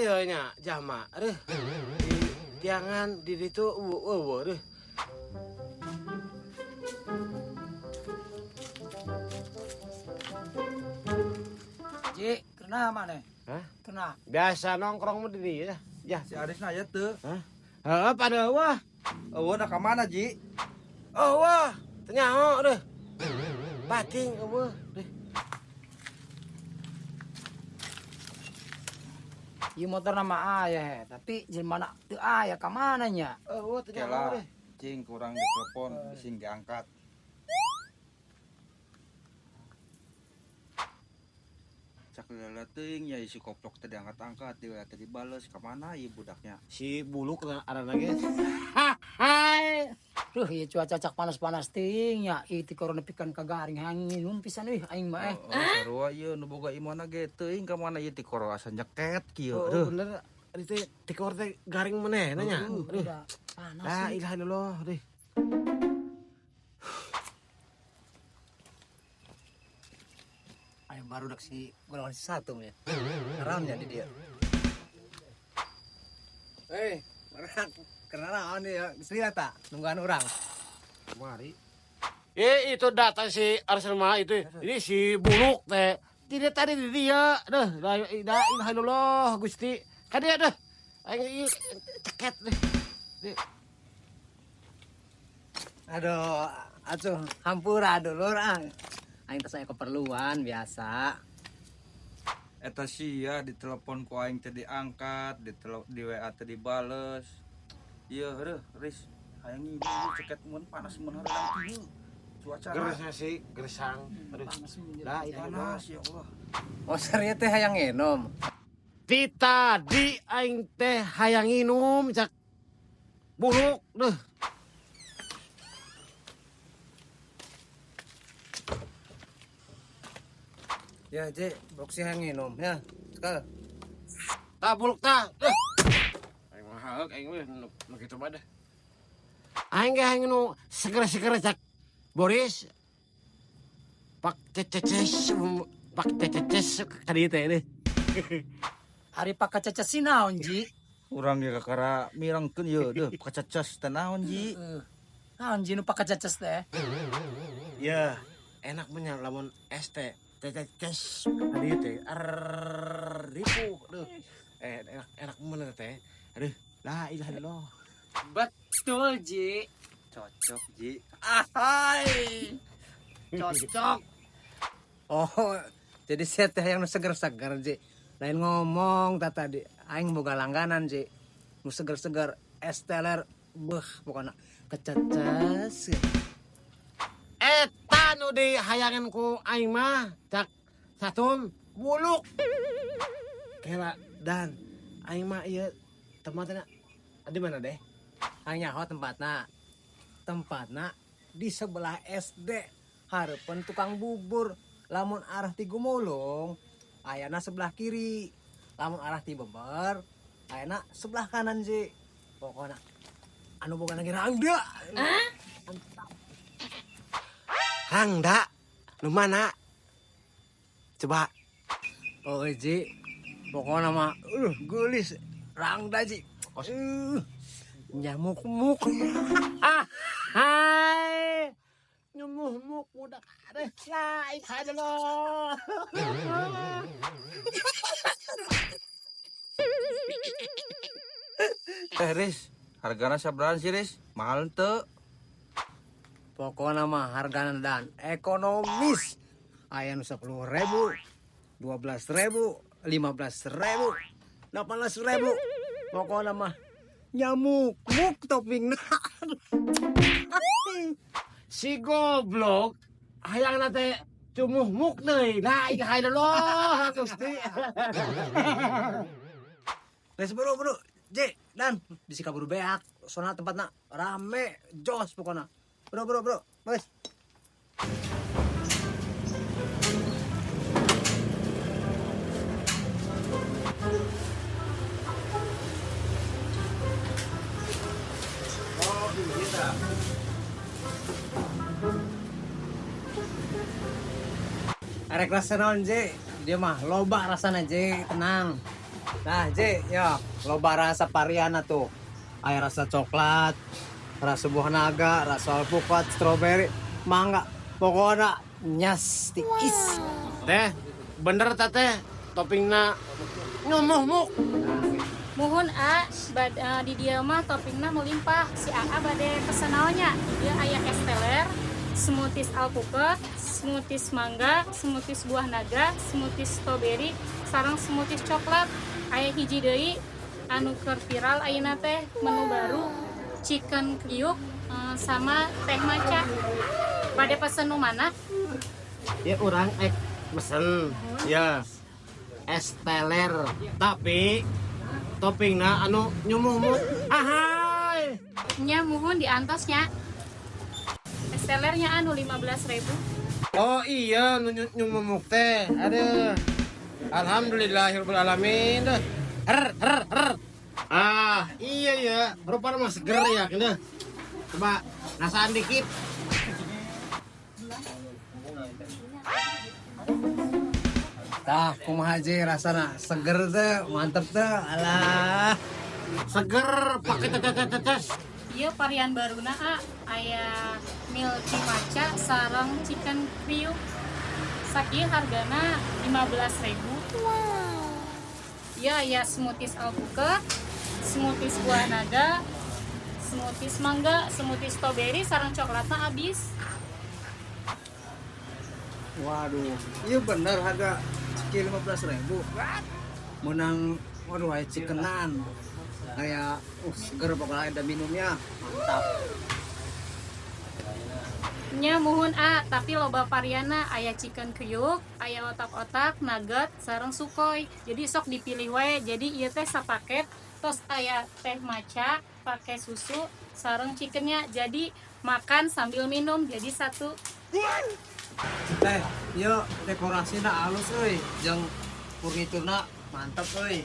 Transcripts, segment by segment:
ya nya jama? Aduh. Di tiangan di ditu eueuh eueuh. Ji, kena mana? Hah? Kena. Biasa nongkrong mah di dieu ya. Ya. Si Aris na aya teu? Hah? Heeh, pada eueuh. Eueuh na ka mana, Ji? Eueuh, teu nyaho deuh. Bating eueuh deuh. Ieu motor nama aya he, tapi jelema na teu aya ka mana nya? Eueuh teu nyaho Kela, deuh. cing kurang ditelepon, sing diangkat. Cak leulah teuing nya si koplok teh diangkat-angkat, di WA teh dibales, ka mana ieu budaknya? Si buluk ngaranna ge. Hai. Duh, ieu cuaca cak panas-panas teuing nya, ieu ti corona pikan ka garing hayang nginum pisan euy aing mah eh. Oh, sarua ieu nu boga imahna ge teuing ka mana ieu tikoro asa nyeket kieu. Oh, Aduh. bener. Ari teh tikor teh garing manehna nya. Aduh. Udah panas. La ilaha illallah deh. Ayo baru dak si golongan satu ya. Haramnya di dia. Hei, orang kenal naon dia? Geus lila tak nungguan orang. Mari. Itu datang si Arsenal mah itu. Ini si buluk teh. Tidak tadi di dia. Duh, la ilaha illallah Gusti. Ka dia deh. Aing ieu ceket deh. Deh. Aduh, atuh hampura dulur ang. Aing teh saya keperluan biasa. Eta sia ditelepon ku aing teh diangkat, di WA teh dibales. Ieu heueuh, Riz. Hayang nginum ieu ceket mun panas mun hareudang kieu. Cuaca Geresnya sih, geresang. Aduh. La ilaha illallah. panas ya Allah. Oh, serius teh hayang nginum. Ti tadi aing teh hayang nginum cak buluk deh. Ya, Ji, box hayang nginum ya. Sekal. Tah buluk tah. Deh. Aing mah haeuk aing mah nu kitu mah deh. Aing ge hayang nu seger-seger cak Boris. Pak cececes, pak cececes ka dieu teh deh. Ari pak kaceces sih naon, Ji? Urang ge kakara mirengkeun ieu deuh, kaceces teh naon, Ji? Heeh. Naon Ji nu pak kaceces teh? Ya, enak mah nya lamun es teh cececes ka dieu teh. Ripuh deuh. Enak enak bener teh. Aduh, la ilaha illallah. Betul, Ji. Cocok, Ji. Ahai. Cocok. Oh, jadi saya teh yang nu seger-seger, Ji. Lain ngomong tak tadi, aing boga langganan, Ji. Nu seger-seger es teler, beuh pokona kececes. Eta nu dihayangan ku aing mah cak satum buluk. Kela dan aing mah ieu tempatna di mana deh? Aing nyaho tempatna. Tempatna di sebelah SD hareupeun tukang bubur. Lamun arah ti Gumulung, ayana sebelah kiri. Lamun arah ti Beber, ayana sebelah kanan, Ji. Pokona anu boga lagi rangda. Rangda nu mana? Coba. Oh, Ji. Pokona mah geulis rangda, Ji. Nyamuk-muk. Ah, hai. Nyamuk-muk udah ada. La ilaha illallah. Riz, hargana sabaraha sih, Riz? Mahal teu? Pokona mah hargana dan ekonomis. Aya nu 10.000, 12.000, 15.000, 18.000. Pokona mah nyamuk-muk toppingna. Si goblok hayangna teh cumuh-muk deui. La ilaha illallah Gusti. Geus buru buru. J, dan bisi kaburu beak. Soalna tempatna rame, jos pokona. Bro, bro, bro. Geus. Oh, iya tah. Arek rasa naon, J? Dia mah loba rasana, J, tenang. Nah, J, ya, loba rasa variana tuh. Aya rasa coklat, rasa buah naga, rasa alpukat, strawberry, mangga. Pokoknya nyas tiis. Teh, bener teh teh toppingna nyumuhmuk. Muhun A, bad, di dieu mah toppingna melimpah. Si AA bade pesen naonnya? Di dieu aya es teler, smoothies alpukat, smoothies mangga, smoothies buah naga, smoothies strawberry, sareng smoothies coklat. Aya hiji deui anu keur viral ayeuna teh menu baru chicken kriuk sama teh matcha. Bade pesen nu mana? Ya urang ek mesen. Ya. Es teler, tapi toppingna anu nyumuhmuk. Ahai. Nya muhun diantos nya. Es telernya anu 15.000. Oh iya, nu nyumuhmuk teh. Aduh. Alhamdulillahirabbil alamin. Her her her. Ah, iya ya, rupanya mah seger ya, kena. Coba ngasaan dikit. Tah, kumaha J rasana? Seger teh, mantep teh. Alah. Seger pakai tetes. Iya varian baruna A, aya milky matcha sareng chicken kriuk. Sakieu hargana 15.000. Wow. Iya aya smoothies alpukat, smoothies buah naga, smoothies mangga, smoothies strawberry sareng coklatna abis. Waduh, iya bener harga sekilo 15.000. Menang, waduh, aya chickenan. Kayak, seger pokoknya ada minumnya, mantap. Nya muhun A, tapi loba variana aya chicken kriuk, aya otak-otak, nugget, sareng sukoy. Jadi sok dipilih wae. Jadi ieu teh sapaket tos aya teh matcha pakai susu sareng chickennya. Jadi makan sambil minum jadi satu. Teh, ieu dekorasina alus euy, jeung furniturna mantep euy.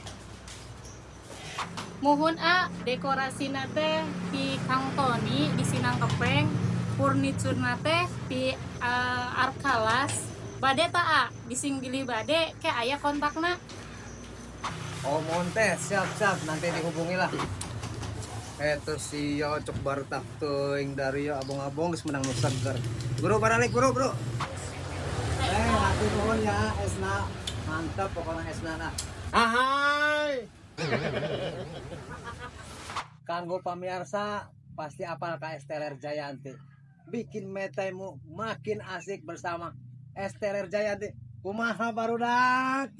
Muhun A, dekorasina teh di Kang Tony di Sinang Kepeng, furniturna teh di Arkalas. Bade ta A, bising bilih bade ke aya kontakna. Oh, mohon teh, siap-siap nanti dihubungi lah. Terus si yo cok bartak teuing dari yo abong-abong geus menang nu seger. Bro, baralik bro, bro. Hatur nuhun ya esna. Mantap pokoknya esna nah. Ahai. Kanggo pamirsa pasti apal ka Es Teler Jayanti. Bikin metemu makin asik bersama Es Teler Jayanti. Kumaha barudak?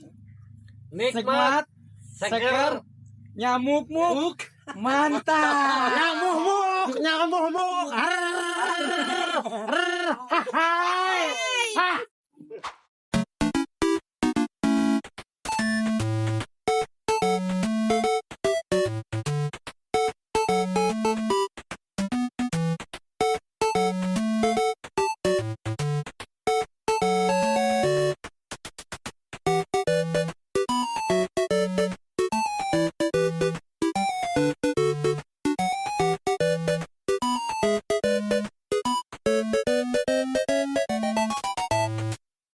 Nikmat, seger, nyamuk-muk, mantap. Nyamuk-muk, nyamuk-muk. Hai.